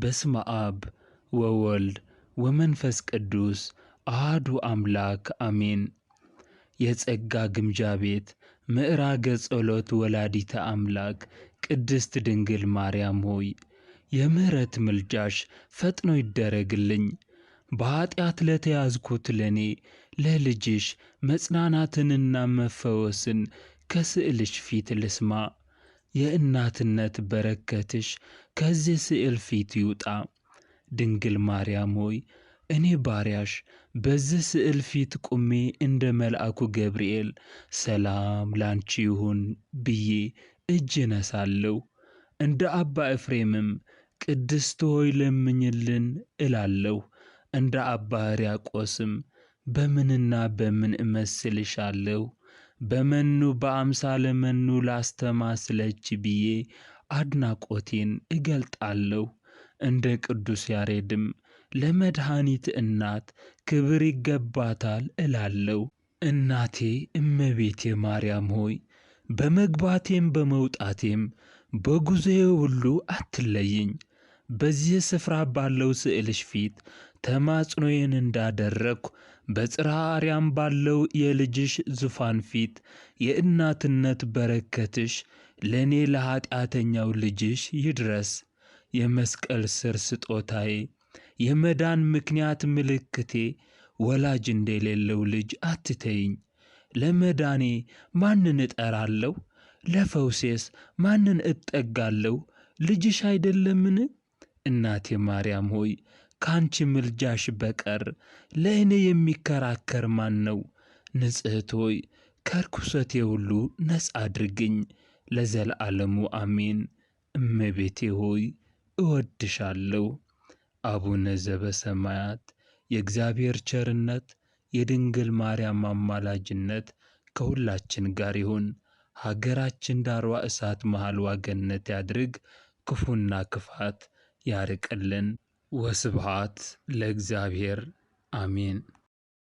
በስመ አብ ወወልድ ወመንፈስ ቅዱስ አሐዱ አምላክ አሜን። የጸጋ ግምጃ ቤት ምዕራገ ጸሎት ወላዲተ አምላክ ቅድስት ድንግል ማርያም ሆይ የምሕረት ምልጃሽ ፈጥኖ ይደረግልኝ። በኃጢአት ለተያዝኩት ለኔ ለልጅሽ መጽናናትንና መፈወስን ከስዕልሽ ፊት ልስማ። የእናትነት በረከትሽ ከዚህ ስዕል ፊት ይውጣ። ድንግል ማርያም ሆይ እኔ ባሪያሽ በዚህ ስዕል ፊት ቁሜ እንደ መልአኩ ገብርኤል ሰላም ላንቺ ይሁን ብዬ እጅ እነሳለሁ። እንደ አባ ኤፍሬምም ቅድስት ሆይ ለምኝልን እላለሁ። እንደ አባ ሕርያቆስም በምንና በምን እመስልሻለሁ? በመኑ በአምሳለ መኑ ላስተማስለች ብዬ አድናቆቴን እገልጣለሁ። እንደ ቅዱስ ያሬድም ለመድኃኒት እናት ክብር ይገባታል እላለሁ። እናቴ እመቤቴ ማርያም ሆይ በመግባቴም በመውጣቴም በጉዞዬ ሁሉ አትለይኝ። በዚህ ስፍራ ባለው ስዕልሽ ፊት ተማጽኖዬን እንዳደረግኩ በጽርሐ አርያም ባለው የልጅሽ ዙፋን ፊት የእናትነት በረከትሽ ለእኔ ለኃጢአተኛው ልጅሽ ይድረስ። የመስቀል ስር ስጦታዬ፣ የመዳን ምክንያት ምልክቴ፣ ወላጅ እንደሌለው ልጅ አትተይኝ። ለመዳኔ ማንን እጠራለሁ? ለፈውሴስ ማንን እጠጋለሁ? ልጅሽ አይደለምን? እናቴ ማርያም ሆይ ካንቺ ምልጃሽ በቀር ለእኔ የሚከራከር ማን ነው? ንጽሕት ሆይ ከርኩሰቴ ሁሉ ነጻ አድርግኝ፣ ለዘላለሙ አሜን። እመቤቴ ሆይ እወድሻለሁ። አቡነ ዘበሰማያት የእግዚአብሔር ቸርነት የድንግል ማርያም አማላጅነት ከሁላችን ጋር ይሁን። ሀገራችን ዳሯ እሳት መሃልዋ ገነት ያድርግ። ክፉና ክፋት ያርቅልን። ወስብሐት ለእግዚአብሔር አሜን።